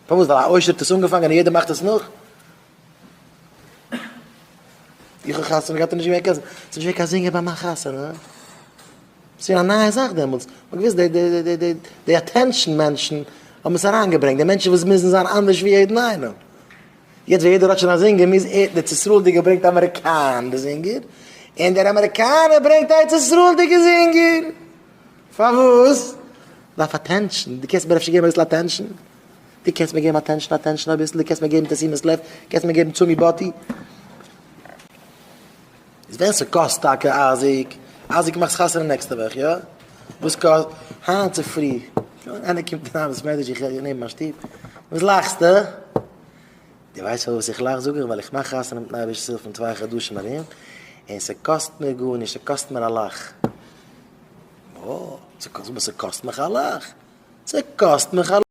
פארוואס? ווייל א עושר האט עס אנגעפאנגען און יעדער מאכט עס נאך? איך האב חתונה געהאט איז נישט געווען קיין, ס'איז נישט געווען קיין זינגער ביי מיין חתונה. ס'איז געווען א נייע זאך דעמאלטס. מ'האט געוואוסט די די די די די אטענשאן מענטשן האבן עס אריינגעברענגט, די מענטשן וואס מוזן זיין אנדערש ווי יעדן איינעם. יעצט ווען יעדער האט שוין א זינגער מוז ער, די ארץ ישראל'דיגע ברענגט אמעריקאנער זינגער, און דער אמעריקאנער ברענגט ארץ ישראל'דיגע זינגער. פארוואס? דארף אטענשאן. דו קענסט מיר אפשר געבן אביסל אטענשאן? דו קענסט מיר געבן אטענשאן אטענשאן אביסל? דו קענסט מיר געבן תשומת לב? קענסט מיר געבן תשומת לבך? איז ווען ס'קאסט טאקע אייזיק, אייזיק מאכסט חתונה נעקסטע וואך, יא? וואס קאסט? היינט צופרי, איינער קומט אריין בית מדרש איך רעד נעבן מיין שטוב, וואס לאכסטו? דו ווייסט פארוואס איך לאך? זאג איך, ווייל איך מאך חתונה מיטן אייבערשטנ'ס הילף אין צוויי חדשים ארום, און ס'קאסט מיר גארנישט, ס'קאסט מיר א לאך. אה, ס'קאסט מיך א לאך. ס'קאסט מיך א.